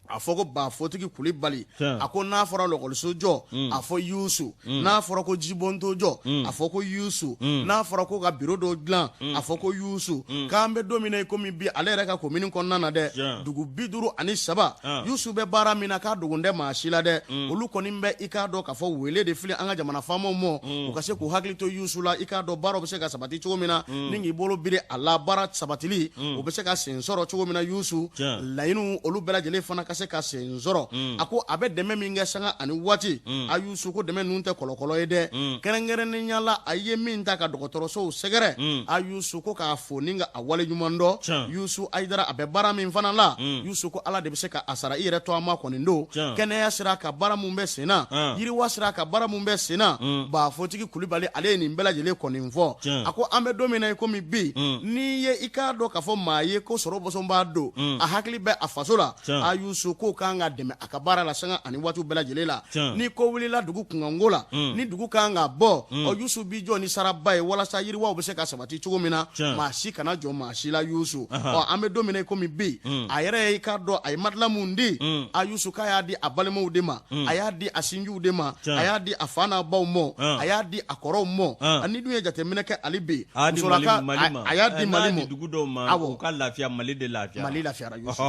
A fɔ ko Bafotigi Kulibali a ko n'a fɔra lɔkɔliso jɔ a fɔ Yusu n'a fɔra ko jibonto jɔ a fɔ ko Yusu n'a fɔra ko ka biro dɔ dilan a fɔ ko Yusu k'an bɛ don min na i komi bi ale yɛrɛ ka komini kɔnɔna na dɛ dugu 53 Yusu bɛ baara min na k'a dogon tɛ maa si la dɛ olu kɔni bɛ i k'a dɔn k'a fɔ wele de fili an ka jamana faamaw ma u ka se k'u hakili to Yusu la i k'a dɔn baaraw bɛ se ka sabati cogo min na ni k'i bolo biri a la baara sabatili o bɛ se ka sen sɔrɔ cogo min na Yusu laɲiniw olu bɛɛ lajɛlen fana ka se ka sen sɔrɔ a ko a bɛ dɛmɛ min kɛ sanga ani waati a Yusu ko dɛmɛ ninnu tɛ kɔlɔkɔlɔ ye dɛ kɛrɛnkɛrɛnnenya la a ye min ta ka dɔgɔtɔrɔsow sɛgɛrɛ a Yusu ko k'a fo ni ka a wale ɲuman dɔn Yusu Ayidara a bɛ baara min fana la Yusu ko Ala de bɛ se ka a sara i yɛrɛ tɔgɔma kɔni don kɛnɛya sira ka baara min bɛ sen na yiriwa sira ka baara min bɛ sen na Bafotigi Kulibali ale ye nin bɛɛ lajɛlen kɔni fɔ a ko an bɛ don min na i komi bi n'i ye i k'a dɔn k'a fɔ maa ye ko sɔrɔ bɔsɔnbaa don a hakili bɛ a faso la a Yusu k'o kan ka dɛmɛ a ka baara la sanga ani waati bɛɛ lajɛlen la ni ko wulila dugu kunkanko la ni dugu kan ka bɔ ɔ Yusu b'i jɔ ni saraba ye walasa yiriwaw bɛ se ka sabati cogo min na maa si kana jɔ maa si la Yusu ɔ an bɛ don min na i komi bi a yɛrɛ ye i k'a dɔn a ye matelas mun di a Yusu k'a y'a di a balimaw de ma a y'a di a sinjiw de ma a y'a di a fa n'a baw ma a y'a di a kɔrɔw ma ani dun ye jateminɛ kɛ hali bi musolaka a y'a di Mali ma dugu dɔw ma u ka lafiya Mali de lafiya Mali lafiyara Yusu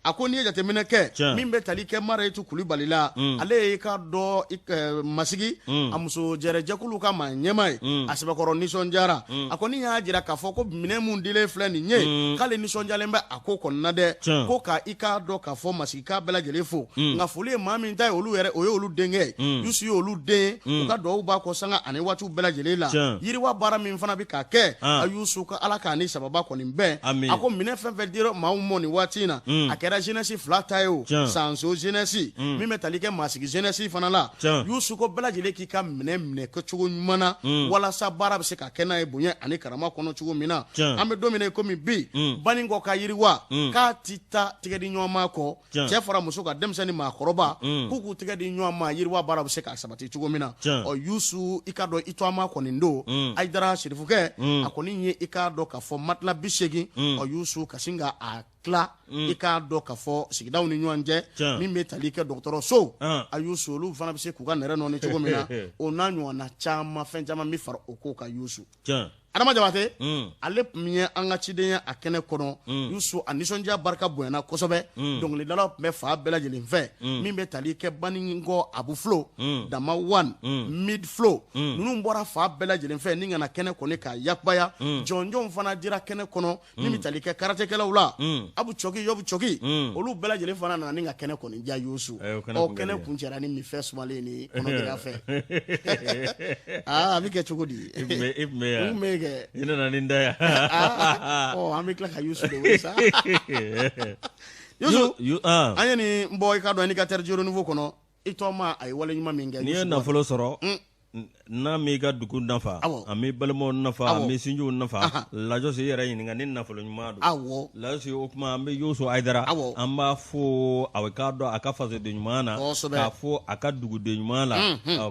a ko n'i ye jateminɛ kɛ min bɛ tali kɛ Mariyetu Kulibali la ale ye i k'a dɔn Masigi a muso jɛrɛjɛkulu ka maa ɲɛmaa ye a sɛbɛkɔrɔ nisɔndiyara a kɔni y'a jira k'a fɔ ko minɛn mun dilen filɛ nin ye k'ale nisɔndiyalen bɛ a ko kɔnɔna dɛ ko ka i k'a dɔn k'a fɔ Masigika bɛɛ lajɛlen fo nka foli ye maa min ta ye olu yɛrɛ o ye olu denkɛ ye Yusu ye olu den ye u ka dugawu b'a kɔ sanga ani waatiw bɛɛ lajɛlen la yiriwa baara min fana bɛ ka kɛ a Yusu ka Ala k'a ni sababa kɔni bɛn a ko minɛn fɛn fɛn dira maaw ma nin waati in na a kɛra jeunesse fila ta ye o Sanso jeunesse min bɛ tali kɛ Masigi jeunesse fana la Yusu ko bɛɛ lajɛlen k'i ka minɛn minɛ kɛcogo ɲuman na walasa baara bɛ se ka kɛ n'a ye bonya ani karama kɔnɔ cogo min na an bɛ don min na i komi bi Baninkɔ ka yiriwa k'a ti taa tigɛ di ɲɔgɔn ma kɔ cɛ fara muso kan denmisɛn ni maakɔrɔba k'u k'u tɛgɛ di ɲɔgɔn ma yiriwa baara bɛ se ka sabati cogo min na ɔ Yusu i k'a dɔn i tɔgɔma kɔni don Ayidara Sirifukɛ a kɔni ye i k'a dɔn k'a fɔ matelas 80 ɔ Yusu ka sin ka a tila i k'a dɔn k'a fɔ sigidaw ni ɲɔgɔn cɛ min bɛ tali kɛ dɔgɔtɔrɔso a Yusu olu fana bɛ se k'u ka nɛrɛ nɔɔni cogo min na o n'a ɲɔgɔnna caman fɛn caman bɛ fara o ko kan Yusu Adama Jabate ale tun ye an ka ciden ye a kɛnɛ kɔnɔ Yusu a nisɔndiya barika bonyana kosɛbɛ dɔnkilidalaw tun bɛ fan bɛɛ lajɛlen fɛ min bɛ tali kɛ Baninkɔ Abu Flo Dama One Mid Flo ninnu bɔra fan bɛɛ lajɛlen fɛ ni ka na kɛnɛ kɔni k'a yakubaya jɔnjɔnw fana dira kɛnɛ kɔnɔ min bɛ tali kɛ karatekɛlaw la Abu Cɔki Yɔbu Cɔki olu bɛɛ lajɛlen fana nana ni ka kɛnɛ kɔni diya Yusu ɔ kɛnɛ kuncɛra ni minfɛn sumalen ni kɔnɔgɛlɛya fɛ aa a bɛ kɛ cogo di e tun bɛ yan n tun bɛ kɛ i nana ni n da yan ɔ an bɛ tila ka Yusu de wele sa Yusu an ye nin bɔ i k'a dɔn Indicateur du Renouveau kɔnɔ i tɔgɔma a ye wale ɲuman min kɛ n'i ye nafolo sɔrɔ n'a m'i ka dugu nafa a m'i balimaw nafa a m'i sinjiw nafa Lajɔsi i yɛrɛ ɲininka ni nafolo ɲuman don Lajɔsi o tuma an bɛ Yusu Ayidara an b'a fo a k'a dɔn a ka fasoden ɲuman na k'a fo a ka duguden ɲuman la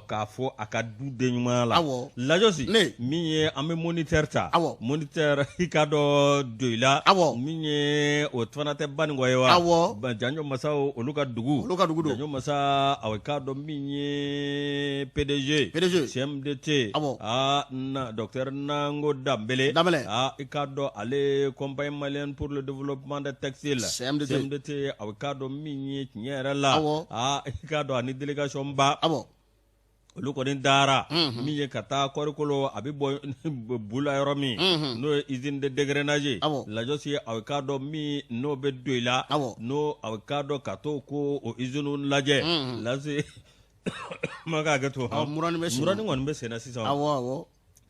k'a fo a ka duden ɲuman la Lajɔsi min ye an bɛ Moniteur ta Moniteur i k'a dɔn Doyila min ye o fana tɛ Baninkɔ ye wa Janjo Masaw olu ka dugu olu ka dugu don Janjo Masa a k'a dɔn min ye PDG PDG CMDT aa na docteur Nango Danbele aa i k'a dɔn ale Compagnie malienne pour le développement des textiles CMDT a k'a dɔn min ye tiɲɛ yɛrɛ la aa i k'a dɔn ani délégation ba olu kɔni taara min ye ka taa kɔɔrikolo a bɛ bɔ bu la yɔrɔ min n'o ye usine de dégrainage Lajɔsi a k'a dɔn min n'o bɛ Doyila n'o a k'a dɔn ka to ko o usine lajɛ lase ma k'a kɛ to murani kɔni bɛ senna sisan.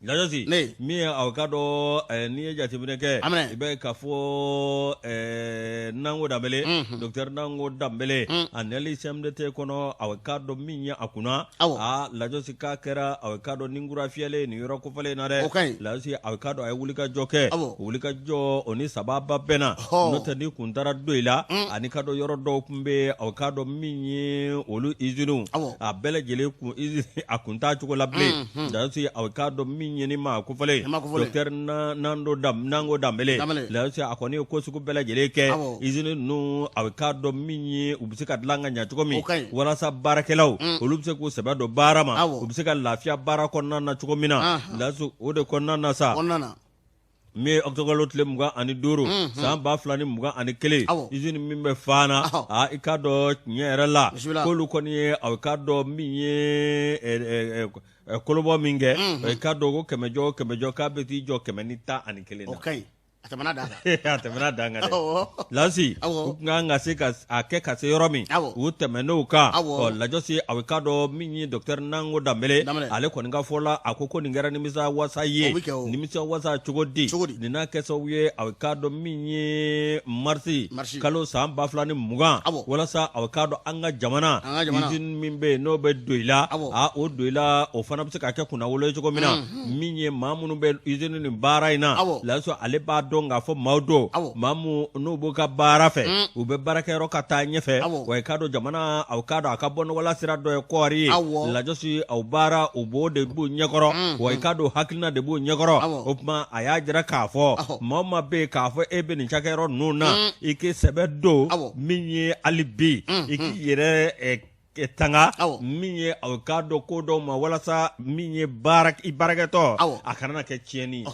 Lajɔsi min ye aw k'a dɔn n'i ye jateminɛ kɛ i bɛ k'a fɔ Nango Danbele docteur Nango Danbele a nali CMDT kɔnɔ aw k'a dɔn min ye a kunna aa Lajɔsi k'a kɛra aw k'a dɔn ni kura fiyɛlen nin yɔrɔ kofɔlen in na dɛ Lajɔsi aw k'a dɔn a ye wulikajɔ kɛ wulikajɔ o ni sababa bɛnna n'o tɛ ni kun taara Doyila ani k'a dɔn yɔrɔ dɔw tun bɛ aw k'a dɔn min ye olu usines a bɛɛ lajɛlen kun a kun t'a cogo la bilen Lajɔsi aw k'a dɔn min min ye ni maa kofɔlen docteur Nango Danbele Lajɔsi a kɔni ye ko sugu bɛɛ lajɛlen kɛ usine ninnu a k'a dɔn min ye u bɛ se ka dilan ka ɲɛ cogo min walasa baarakɛlaw olu bɛ se k'u sɛbɛ don baara ma u bɛ se ka lafiya baara kɔnɔna na cogo min na Lajɔsi o de kɔnɔna na sa min ye ɔkutɔburukalo tile 25 san 2021 usine min bɛ Fana aa i k'a dɔn tiɲɛ yɛrɛ la k'olu kɔni ye a k'a dɔn min ye kolobɔ min kɛ i k'a dɔn ko kɛmɛjɔ kɛmɛjɔ k'a bɛ t'i jɔ 111 na. A tɛmɛna dan kan a tɛmɛna dan kan dɛ Lasi u tun kan ka se ka a kɛ ka se yɔrɔ min u tɛmɛn'o kan ɔ Lajɔsi a k'a dɔn min ye docteur Nango Danbele ale kɔni ka fɔ la a ko ko nin kɛra nimisa wasa ye nimisa wasa cogo di nin n'a kɛ sababu ye a k'a dɔn min ye marisi kalo san 2020 walasa a k'a dɔn an ka jamana usine min bɛ yen n'o bɛ Doyila a o Doyila o fana bɛ se ka kɛ kunnawolo ye cogo min na min ye maa minnu bɛ usine nin baara in na Lajɔsi ale b'a dɔn k'a fɔ maaw don maa minnu n'u b'u ka baara fɛ u bɛ baarakɛyɔrɔ ka taa ɲɛfɛ wa i k'a dɔn jamana aw k'a dɔn a ka bɔ nɔgɔla sira dɔ ye kɔɔri ye Lajɔsi aw baara u b'o de b'u ɲɛkɔrɔ wa i k'a dɔn hakilina de b'u ɲɛkɔrɔ o tuma a y'a jira k'a fɔ maa o maa bɛ yen k'a fɔ e bɛ nin cakɛyɔrɔ ninnu na i k'i sɛbɛ don min ye hali bi i k'i yɛrɛ tanga min ye aw k'a dɔn ko dɔw ma walasa min ye i baarakɛtɔ a kana na kɛ tiɲɛni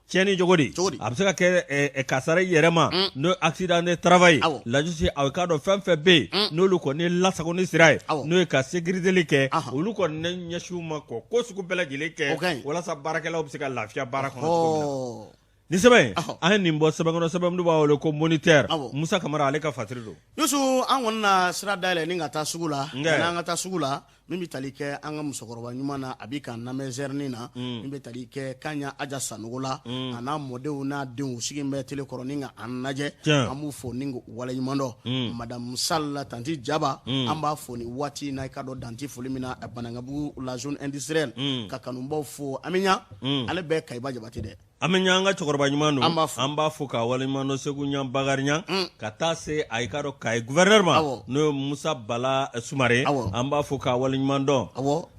tiɲɛni cogo di a bɛ se ka kɛ kasara i yɛrɛ ma n'o accident de travail Lajɔsi aw k'a dɔn fɛn fɛn bɛ yen n'olu kɔni ye lasagoni sira ye n'o ye ka sécurité kɛ olu kɔni ne ɲɛsin u ma kɔ ko sugu bɛɛ lajɛlen kɛ walasa baarakɛlaw bɛ se ka lafiya baara kɔnɔ cogo min na Nin sɛbɛn in an ye nin bɔ sɛbɛn kɔnɔ sɛbɛn min b'a wele ko Moniteur Musa Kamara ale ka fasiri don Yusu an kɔni na sira dayɛlɛ ni ka taa sugu la an ka taa sugu la min bɛ tali kɛ an ka musokɔrɔba ɲuman na a bɛ k'an lamɛn zɛrinin na min bɛ tali kɛ Kaɲa Aja Sanogo la a n'a mɔdenw n'a denw sigilen bɛ tele kɔrɔ ni ka an lajɛ an b'u fo ni k'u waleɲuman dɔn madame Sall tanti Jaba an b'a fo nin waati in na i k'a dɔn dan tɛ foli min na Banankabugu la zone industrielle ka kanubaw fo an bɛ ɲa ale bɛ Kayiba Jabate dɛ An bɛ ɲa an ka cɛkɔrɔba ɲuman don an b'a fo k'a waleɲuman dɔn Segu ɲa Bakari ɲa ka taa se a i k'a dɔn Kayi gouverneur ma n'o ye Musa Bala Sumare an b'a fo k'a waleɲuman dɔn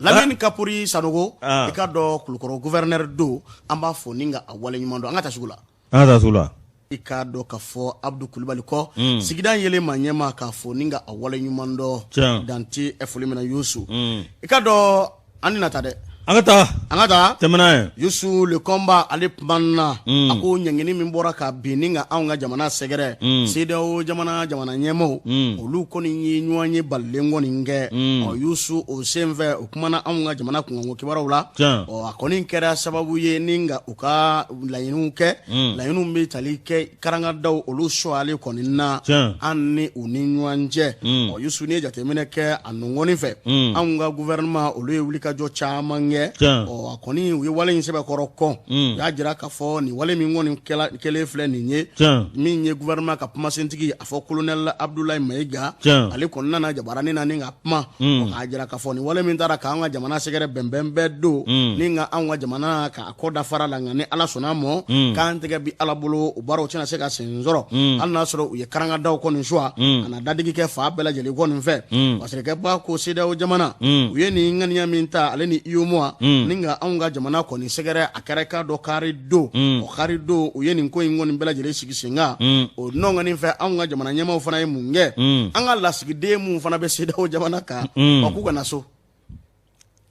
Lamini Kapuri Sanogo i k'a dɔn Kulukɔrɔ gouverneur don an b'a fo ni ka a waleɲuman dɔn an ka taa sugu la an ka taa sugu la i k'a dɔn k'a fɔ Abudu Kulubali kɔ sigida yelen maa ɲɛmaa k'a fo ni ka a waleɲuman dɔn dan tɛ foli min na Yusu i k'a dɔn an ni nata dɛ an ka taa an ka taa tɛmɛna ye Yusu le combat ale kumana a ko ɲangini min bɔra ka bin ni ka anw ka jamana sɛgɛrɛ CEDEAO jamana jamana ɲɛmaaw olu kɔni ye ɲɔgɔn ye balilen kɔni kɛ ɔ Yusu o senfɛ u kumana anw ka jamana kunkanko kibaruyaw la ɔ a kɔni kɛra sababu ye ni ka u ka laɲiniw kɛ laɲiniw bɛ tali kɛ karangadaw olu sɔrɔli kɔni na an ni u ni ɲɔgɔn cɛ ɔ Yusu n'i ye jateminɛ kɛ a nɔgɔnin fɛ anw ka gouvernement olu ye wulikajɔ caman kɛ ɔ a kɔni u ye wale in sɛbɛkɔrɔ kɔn u y'a jira k'a fɔ nin wale min kɔni kɛlen filɛ nin ye min ye gouvernement ka kumasentigi a fɔ colonel Abdoulaye Mayiga ale kɔni nana jabaranin na ni ka kuma k'a jira k'a fɔ nin wale min taara k'an ka jamana sɛgɛrɛ bɛnbɛn bɛɛ don ni ka anw ka jamana ka kɔ da fara la nka ni Ala sɔnna a ma k'an tɛgɛ bi Ala bolo o baaraw tɛna se ka sen sɔrɔ hali n'a sɔrɔ u ye karangadaw kɔni suwa a na dadigi kɛ fan bɛɛ lajɛlen kɔni fɛ parce que ba ko CEDEAO jamana u ye nin ŋaniya min ta ale ni UEMOA ni ka anw ka jamana kɔni sɛgɛrɛ a kɛra k'a dɔn kari don o kari don u ye nin ko in kɔni bɛɛ lajɛlen sigi sen kan o nɔ fɛ anw ka jamana ɲɛmaaw fana ye mun kɛ an ka lasigiden min fana bɛ CEDEAO jamana kan k'u ka na so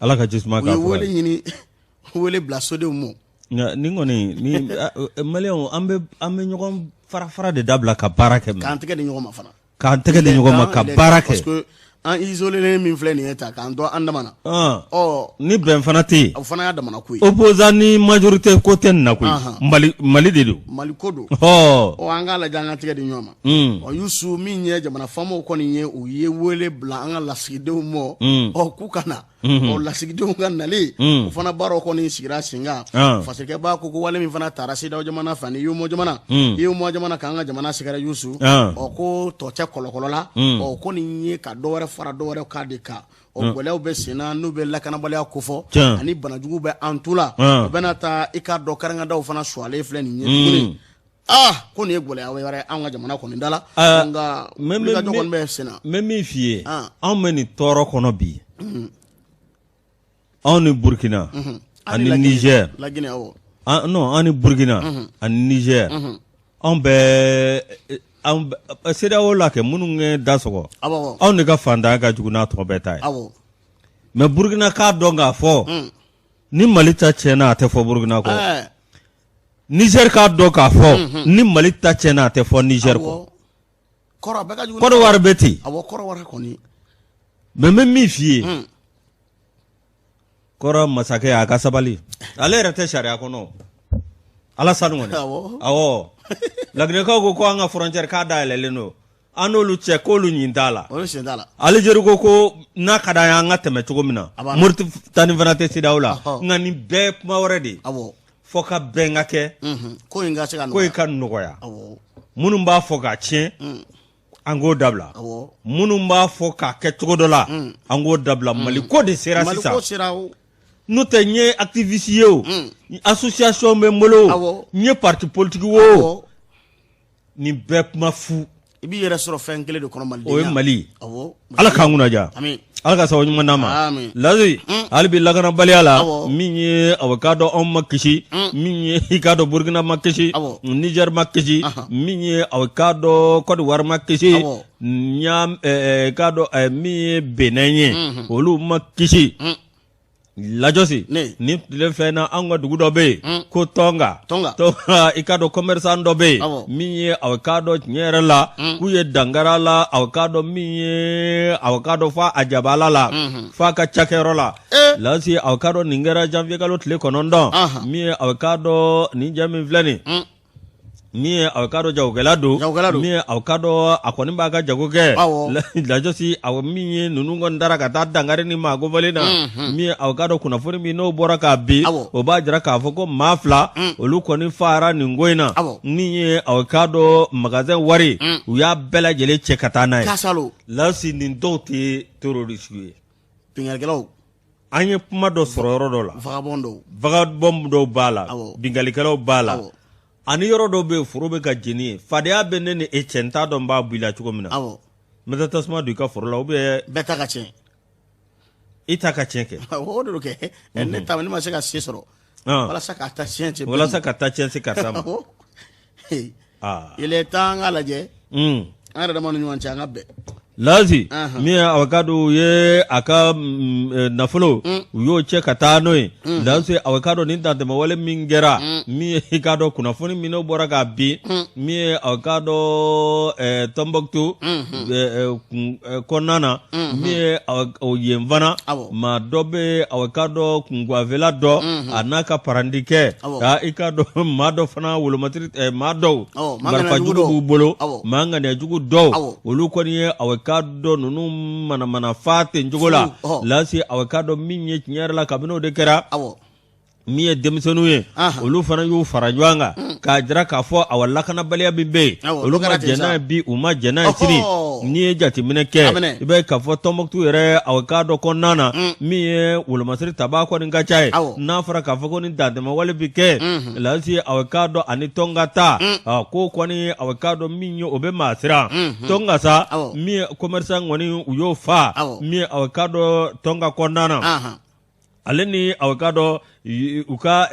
Ala ka ji suma u ye wele ɲini wele bila sodenw ma nka nin kɔni ni maliyɛnw an bɛ an bɛ ɲɔgɔn fara fara de dabila ka baara kɛ k'an tɛgɛ di ɲɔgɔn ma fana k'an tɛgɛ di ɲɔgɔn ma ka baara kɛ parce que an isolé min filɛ nin ye ta k'an to an dama na ɔ ni bɛn fana tɛ yen o fana y'a damana ko ye opposant ni majorité ko tɛ nin na koyi Mali Mali de don Mali ko don ɔ an k'a lajɛ an ka tɛgɛ di ɲɔgɔn ma ɔ Yusu min ye jamana faamaw kɔni ye u ye wele bila an ka lasigidenw ma ɔ k'u ka na ɔ lasigidenw ka nali o fana baaraw kɔni sigira sen kan fasirikɛba ko ko wale min fana taara CEDEAO jamana fɛ ni UEMOA jamana UEMOA jamana k'an ka jamana sɛgɛrɛ Yusu ɔ ko tɔ cɛ kɔlɔkɔlɔ la ɔ ko nin ye ka dɔ wɛrɛ fara dɔ wɛrɛ kan de kan o gɛlɛyaw bɛ sen na n'u bɛ lakanabaliya kofɔ ani banajugu bɛ an tu la o bɛna taa i k'a dɔn karangadaw fana suwalen filɛ nin ye tuguni aa ko nin ye gɛlɛya wɛrɛ an ka jamana kɔni da la nka wulikajɔ kɔni bɛ sen na n bɛ min f'i ye anw bɛ nin tɔɔrɔ kɔnɔ bi anw ni Burukina. ani Niger, La Guinée, awɔ. Non, an ni Burkina ani Niger, anw bɛ CEDEAO la kɛ minnu ye da sɔgɔ, anw de ka faantanya ka jugu n'a tɔ bɛɛ ta ye. Mais Burkina k'a dɔn k'a fɔ ni Mali ta tiɲɛna, a tɛ fɔ Burkina kɔ. Niger k'a dɔn k'a fɔ ni Mali ta tiɲɛna, a tɛ fɔ Niger kɔ. Côte d'Ivoire bɛ ten. Mais n bɛ min f'i ye, kɔrɔ masakɛ a ka sabali, ale yɛrɛ tɛ sariya kɔnɔ. Alasani kɔni, awɔ, Laginɛkaw ko ko an ka frontière k'a dayɛlɛlen don an n'olu cɛ, k'olu ɲin t'a la. Algérie ko ko n'a ka d'an ye, an ka tɛmɛ cogo min na. Mauritanie fana tɛ CEDEAO la. Nka nin bɛɛ kuma wɛrɛ de ye, fo ka bɛn ka kɛ, ko in ka se ka nɔgɔya. Minnu b'a fɔ k'a tiɲɛ, an k'o dabila. Minnu b'a fɔ k'a kɛ cogo dɔ la, an k'o dabila. Mali ko de sera sisan. N'o tɛ, n ye activiste ye o, association bɛ n bolo o, n ye parti politique wo, nin bɛɛ kuma fu. I b'i yɛrɛ sɔrɔ fɛn kelen de kɔnɔ, Mali. O ye Mali. Ala k'an kunnaja, Ala ka sababu ɲuman d'an ma. Lazi, hali bi lakanabaliya la, min ye aw k'a dɔn anw ma kisi, min ye i k'a dɔn Burukina ma kisi, Niger ma kisi, min ye aw k'a dɔn Côte d'Ivoire ma kisi, k'a dɔn min ye Benin ye, olu ma kisi. Lajɔsi, nin tile fɛn na, an ka dugu dɔ bɛ yen ko Tɔnka. Tɔnka, i k'a dɔn commerçant dɔ bɛ yen min ye aw k'a dɔn tiɲɛ yɛrɛ la k'u ye dankari a la, aw k'a dɔn min ye aw k'a dɔn f'a a jabala la, f'a ka cakɛyɔrɔ la. Lasi, aw k'a dɔn nin kɛra janvier kalo tile 9, min ye aw k'a dɔn nin jɛ min filɛ nin, min ye aw k'a dɔn jagokɛla don, min ye aw k'a dɔn a kɔni b'a ka jago kɛ. Lajɔsi, aw min ye ninnu kɔni taara ka taa dankari ni maa kofɔlen na, min ye aw k'a dɔn kunnafoni min n'o bɔra k'a bin, o b'a jira k'a fɔ ko maa 2 olu kɔni faara nin ko in na. Min ye aw k'a dɔn magasin wari, u y'a bɛɛ lajɛlen cɛ ka taa n'a ye. Lasi, nin dɔw tɛ terroriste ye. Binkannikɛlaw. An ye kuma dɔ sɔrɔ yɔrɔ dɔ la. Vagabond dɔw. Vagabond dɔw b'a la, binkannikɛlaw b'a la. Ani yɔrɔ dɔw bɛ yen, foro bɛ ka jeni yen. Fadenya bɛ ne ni e cɛ, n t'a dɔn n b'a bɔ i la cogo min na. N bɛ taa tasuma don i ka foro la ou bien bɛɛ ta ka tiɲɛ. I ta ka tiɲɛ kɛ. O de don kɛ. Ne ta, ne ma se ka se sɔrɔ walasa ka taa tiɲɛ cɛ. Walasa ka taa tiɲɛ se karisa ma. Il est temps an k'a lajɛ an yɛrɛ dama ni ɲɔgɔn cɛ, an ka bɛn. Lazi, min ye aw k'a dɔn u ye a ka nafolo, u y'o cɛ ka taa n'o ye. Lasi, aw k'a dɔn nin dantɛmɛwale min kɛra, min ye i k'a dɔn kunnafoni min n'o bɔra k'a bin, min ye aw k'a dɔn Tɔnbɔkutu kɔnɔna na, min ye yen fana maa dɔ bɛ aw k'a dɔn kunkanfɛla dɔ, a n'a ka parandikɛ, i k'a dɔn maa dɔ fana wolomatiri, maa dɔw marifajugu b'u bolo, maa ŋaniyajugu dɔw, olu kɔni ye aw k'a dɔn ninnu manamana fa ten cogo la. Lasi, aw k'a dɔn min ye tiɲɛ yɛrɛ la, kabini o de kɛra, min ye denmisɛnninw ye, olu fana y'u fara ɲɔgɔn kan k'a jira k'a fɔ awa lakanabaliya min bɛ yen, olu ma jɛn n'a ye bi, u ma jɛn n'a ye sini. N'i ye jateminɛ kɛ, i b'a ye k'a fɔ Tɔnbɔkutu yɛrɛ aw k'a dɔn kɔnɔna na, min ye wolomasiri tabaa kɔni ka ca ye. N'a fɔra k'a fɔ ko ni dantɛmɛwale bɛ kɛ, Lasi, aw k'a dɔn ani Tɔnka ta ko kɔni, aw k'a dɔn min ye o bɛ maa siran. Tɔnka sa, min ye commerçant kɔni, u y'o fa, min ye aw k'a dɔn Tɔnka kɔnɔna na, ale ni aw k'a dɔn u ka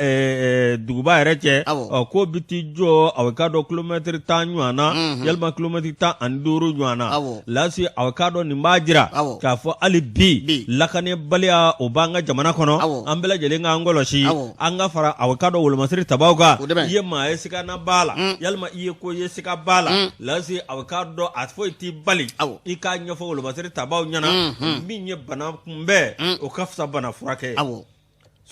duguba yɛrɛ cɛ, k'o bɛ t'i jɔ aw k'a dɔn kilomɛtiri 10 ɲɔgɔn na, yalima kilomɛtiri 15 ɲɔgɔn na. Lasi, aw k'a dɔn nin b'a jira k'a fɔ hali bi lakanabaliya o b'an ka jamana kɔnɔ. An bɛɛ lajɛlen k'an kɔlɔsi, an ka fara aw k'a dɔn wolomasiri tabaw kan. I ye maa ye sigana b'a la, yalima i ye ko ye siga b'a la, Lasi, aw k'a dɔn a foyi t'i bali i k'a ɲɛfɔ wolomasiri tabaw ɲɛna. Min ye bana kunbɛn, o ka fisa bana furakɛ ye.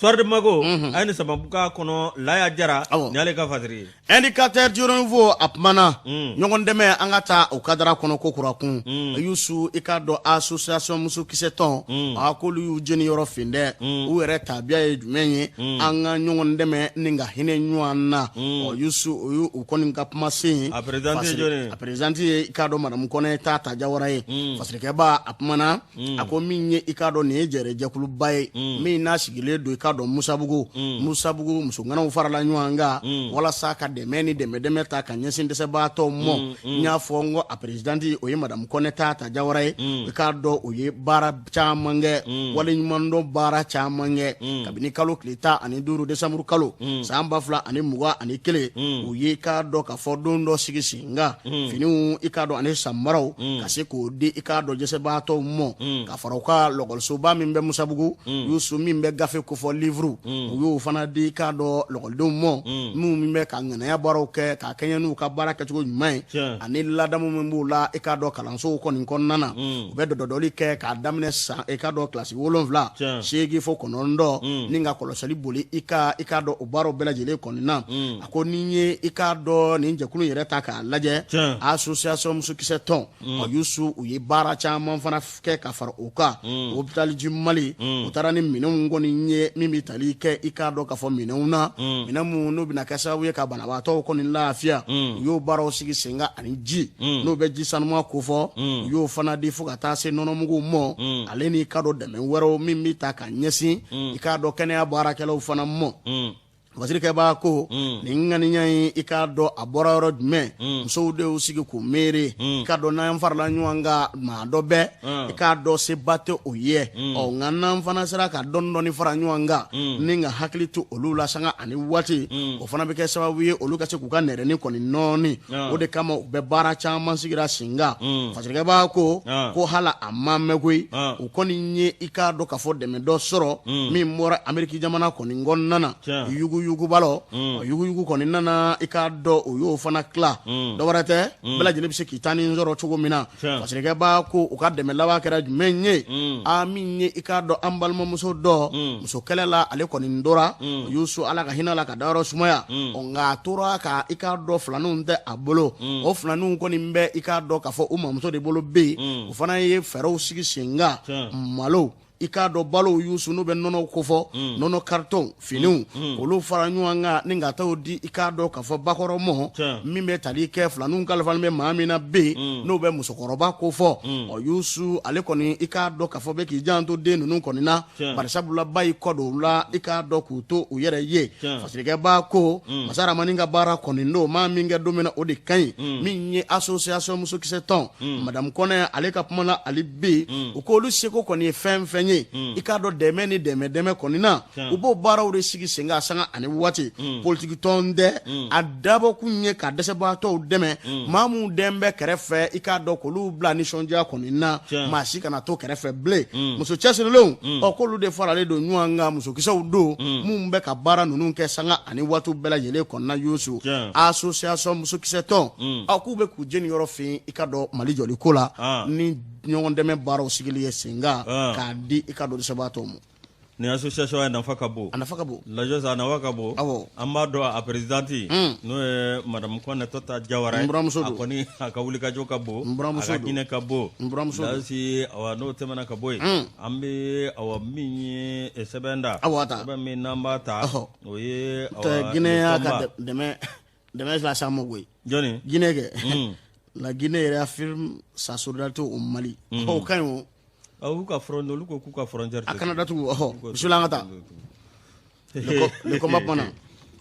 Soir de Bamako, a ye nin samabuka kɔnɔ Laya Jara, nin y'ale ka fasiri ye. Indicateur du renouveau, a kumana ɲɔgɔn dɛmɛ, an ka taa o kadara kɔnɔ ko kura kun. Yusu, i k'a dɔn association musokisɛ tɔn, a k'olu y'u jeni yɔrɔ fin dɛ. U yɛrɛ tabiya ye jumɛn ye? An ka ɲɔgɔn dɛmɛ ni ka hinɛ ɲɔgɔn na. Ɔ Yusu, o y'u kɔni ka kumasen ye. A présidente ye jɔni ye? A présidente ye i k'a dɔn madame Kɔnɛ ta Jawara ye. Fasirikɛba, a kumana, a ko min ye i k'a dɔn nin ye jɛrɛjɛkuluba ye min n'a sigilen don i k'a k'a dɔn Musabugu Musabugu musoŋanaw farala ɲɔgɔn kan walasa ka dɛmɛ ni dɛmɛ ta ka ɲɛsin dɛsɛbaatɔw ma. N y'a fɔ n ko a présidente, o ye madame Kɔnɛ Tata Jawara ye. I k'a dɔn o ye baara caman kɛ, waleɲumandɔn baara caman kɛ kabini kalo tile 15 décembre kalo san 2021. U ye i k'a dɔn k'a fɔ don dɔ sigi sen kan, finiw i k'a dɔn ani samaraw ka se k'o di i k'a dɔn dɛsɛbaatɔw ma, ka fara u ka lɔkɔlisoba min bɛ Musabugu Yusu, min bɛ gafe kofɔ livre, u y'o fana di i k'a dɔn lɔkɔlidenw ma, minnu bɛ ka ŋanaya baaraw kɛ ka kɛɲɛ n'u ka baara kɛcogo ɲuman ye ani ladamu min b'u la i k'a dɔn kalansow kɔni kɔnɔna na. U bɛ dɔdɔdɔli kɛ k'a daminɛ san i k'a dɔn kilasi 7, 8 fo 9, ni ka kɔlɔsili boli i ka i k'a dɔn o baaraw bɛɛ lajɛlen kɔni na. A ko n'i ye i k'a dɔn nin jɛkulu yɛrɛ ta k'a lajɛ, association musokisɛ tɔn ɔ Yusu, u ye baara caman fana kɛ ka fara o kan. Hôpital du Mali, u taara ni minɛnw kɔni ye min bɛ tali kɛ i k'a dɔn k'a fɔ minɛnw na, minɛn minnu n'u bɛna kɛ sababu ye ka banabaatɔw kɔni lafiya. U y'o baaraw sigi sen kan, ani ji n'o bɛ ji sanuma kofɔ, u y'o fana di, fo ka taa se nɔnɔmuguw ma, ale n'i k'a dɔn dɛmɛ wɛrɛw min bɛ ta ka ɲɛsin i k'a dɔn kɛnɛya baarakɛlaw fana ma. Wasirikɛba ko nin ŋaniya in, i k'a dɔn a bɔra yɔrɔ jumɛn? Musow de y'u sigi k'u miiri i k'a dɔn n'an farala ɲɔgɔn kan, maa dɔ bɛ i k'a dɔn seba tɛ o ye. Ɔ nka n'an fana sera ka dɔɔni dɔɔni fara ɲɔgɔn kan ni ka hakili to olu la sanga ani waati, o fana bɛ kɛ sababu ye olu ka se k'u ka nɛrɛni kɔni nɔɔni. O de kama u bɛ baara caman sigira sen kan. Fasirikɛba ko ko hali a ma mɛn koyi, u kɔni ye i k'a dɔn k'a fɔ dɛmɛ dɔ sɔrɔ min bɔra Ameriki jamana kɔni kɔnɔna na, yuguyuguba lɔ. Yuguyugu kɔni nana, i k'a dɔn u y'o fana tila. Dɔ wɛrɛ tɛ, bɛɛ lajɛlen bɛ se k'i ta nin sɔrɔ cogo min na. Fasirikɛba ko u ka dɛmɛ laban kɛra jumɛn ye? A min ye i k'a dɔn an balimamuso dɔ muso kɛlɛ la, ale kɔni tora Yusu, Ala ka hinɛ la ka dayɔrɔ sumaya. Nka a tora ka i k'a dɔn filaninw tɛ a bolo. O filaninw kɔni bɛ i k'a dɔn k'a fɔ u mamuso de bolo bɛ yen. O fana ye fɛɛrɛw sigi sen kan, malo i k'a dɔn balo Yusu, n'u bɛ nɔnɔ kofɔ, nɔnɔ carton, finiw, olu fara ɲɔgɔn kan ni ka taa di i k'a dɔn k'a fɔ bakɔrɔ ma, min bɛ tali kɛ filaninw kalifalen bɛ maa min na bɛ yen, n'o bɛ musokɔrɔba kofɔ. Ɔ Yusu, ale kɔni i k'a dɔn k'a fɔ bɛ k'i janto den ninnu kɔni na, barisabula ba y'i kɔ don u la i k'a dɔn k'u to u yɛrɛ ye. Fasirikɛba ko masa Ramani ka baara kɔni don, maa min kɛ don min na o de ka ɲi. Min ye association musokisɛ tɔn, madame Kɔnɛ, ale ka kuma na, ale bɛ yen, u ko olu seko kɔni ye fɛn fɛn ye i k'a dɔn dɛmɛ ni dɛmɛ dɛmɛ kɔni na, u b'o baaraw de sigi sen kan sanga ani waati. Politiki tɔn tɛ, a dabɔkun ye ka dɛsɛbaatɔw dɛmɛ, maa minnu den bɛ kɛrɛfɛ, i k'a dɔn k'olu bila nisɔndiya kɔni na, maa si kana to kɛrɛfɛ bilen. Muso cɛsirilenw, ɔ k'olu de faralen don ɲɔgɔn kan, musokisɛw don minnu bɛ ka baara ninnu kɛ sanga ani waati bɛɛ lajɛlen kɔnɔna. Yusu, association musokisɛ tɔn, ɔ k'u bɛ k'u jeniyɔrɔ fin i k'a dɔn Mali jɔli ko la ni ɲɔgɔn dɛmɛ baaraw sigili ye sen kan k'a di i k'a dɔn dɛsɛbaatɔw ma. Nin association a nafa ka bon. A nafa ka bon. Lajɔsi, a nafa ka bon. Awɔ. An b'a dɔn a présidente, n'o ye madame Kɔnɛ Tata Jawara ye. N buramuso don. A kɔni a ka wulikajɔ ka bon. N buramuso don. A ka hinɛ ka bon. N buramuso don. Lasi, awa n'o tɛmɛna ka bɔ yen. An bɛ awa min ye sɛbɛn da. Awɔ, a ta. Sɛbɛn min n'an b'a ta. Ɔhɔ. O ye awa. Guinée y'a ka dɛmɛ dɛmɛ lase an ma koyi. Jɔnni? Guinée kɛ. La Guinée réaffirme sa solidarité au Mali. O ka ɲi o. Olu ka front, olu ko k'u ka frontière a kana datugu. Ɔhɔ, bisimila, an ka taa le combat kumana.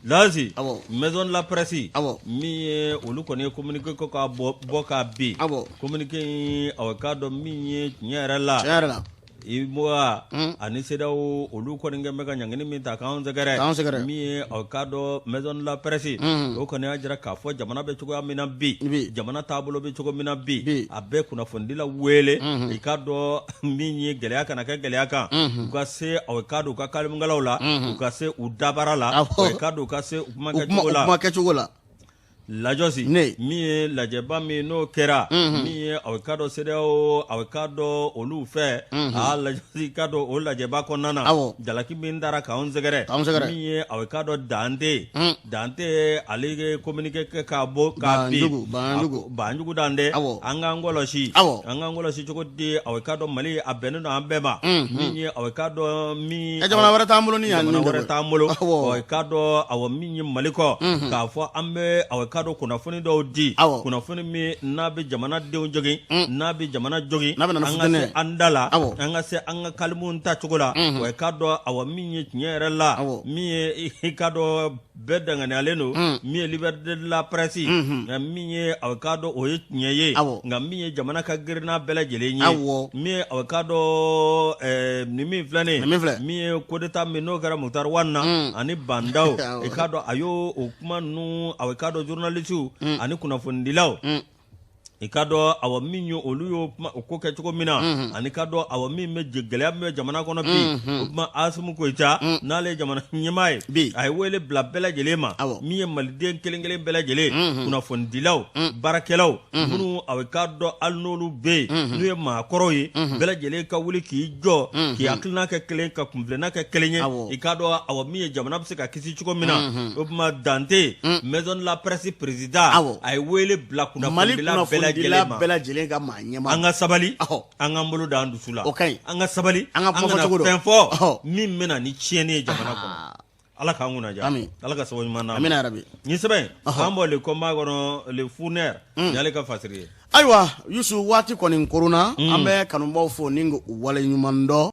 Lasi, Awɔ. Maison de la presse, Awɔ. min ye olu kɔni ye communiqué ko k'a bɔ k'a bin. Awɔ. Communiqué in, awɔ, k'a dɔn min ye tiɲɛ yɛrɛ la. Tiɲɛ yɛrɛ la. UEMOA ani CEDEAO, olu kɔni kɛlen bɛ ka ɲangini min ta k'anw sɛgɛrɛ. K'anw sɛgɛrɛ. Min ye aw k'a dɔn maison de la presse, o kɔni y'a jira k'a fɔ jamana bɛ cogoya min na bi, Bi. jamana taabolo bɛ cogo min na bi, Bi. a bɛ kunnafonidilaw wele i k'a dɔn min ye gɛlɛya kana kɛ gɛlɛya kan, u ka se aw k'a dɔn u ka kalimukalaw la, u ka se u dabara la, Awɔ. u k'a dɔn u ka se u kuma U kuma kɛcogo u la. kuma kɛcogo la. Lajɔsi, Ne. min ye lajɛba min n'o kɛra, min ye aw k'a dɔn CEDEAO, aw k'a dɔn olu fɛ, aa Lajɔsi, k'a dɔn o lajɛba kɔnɔna na, Awɔ. jalaki min dara k'anw sɛgɛrɛ, K'anw sɛgɛrɛ. min ye aw k'a dɔn Dante, Dante ale ye communiqué kɛ k'a bɔ k'a bin. Banjugu, Banjugu. Banjugu Dante. Awɔ. An k'an kɔlɔsi. Awɔ. An k'an kɔlɔsi cogo di? Aw k'a dɔn Mali a bɛnnen don an bɛɛ ma, min ye aw k'a dɔn min Ɛ, jamana wɛrɛ t'an bolo ni yan jamana nin tɛ wɛrɛ koyi. t'an bolo. Awɔ. Aw k'a dɔn awɔ min ye Mali kɔ, k'a fɔ an bɛ aw k'a k'a dɔn kunnafoni dɔw di kunnafoni min n'a bɛ jamana denw jogin n'a bɛ jamana jogin an ka se an da la an ka se an ka kalimu ta cogo la wa i k'a dɔn awa min ye tiɲɛ yɛrɛ la min ye i k'a dɔn bɛɛ danganiyalen don min ye liberté de la presse nka min ye aw k'a dɔn o ye tiɲɛ ye nka min ye jamana ka girin n'a bɛɛ lajɛlen ye min ye aw k'a dɔn nin min filɛ nin min ye coup d'état min n'o kɛra Moctar Ouane na ani Bah N'Daw i k'a dɔn a y'o o kuma ninnu aw k'a dɔn journalistes ani kunnafonidilaw I k'a dɔn awa min ye olu y'o kuma o ko kɛ cogo min na ani k'a dɔn awa min bɛ gɛlɛya min bɛ jamana kɔnɔ bi o tuma Asimi Goyita n'ale ye jamana ɲɛmaa ye bi a ye wele bila bɛɛ lajɛlen ma min ye maliden kelen kelen bɛɛ lajɛlen kunnafonidilaw baarakɛlaw minnu aw k'a dɔn hali n'olu bɛ yen n'u ye maakɔrɔw ye bɛɛ lajɛlen ka wuli k'i jɔ k'i hakilina kɛ kelen ka kuntilenna kɛ kelen ye i k'a dɔn awa min ye jamana bɛ se ka kisi cogo min na o tuma Dante maison de la presse président a ye wele bila kunnafonidila bɛɛ lajɛlen ka maa ɲɛmaa an ka sabali an k'an bolo da an dusu la o ka ɲi an ka sabali an ka kuma fɔcogo fɛn fɔ min bɛ na ni tiɲɛni ye jamana kɔnɔ ala k'an kunna diya ala ka sababu ɲuman d'an ma yarabi nin sɛbɛn an bɔ le combat kɔnɔ le fourneur nin y'ale ka fasiri ye ayiwa Yusu waati kɔni koronna an bɛ kanubaw fo ni k'u waleɲuman dɔn.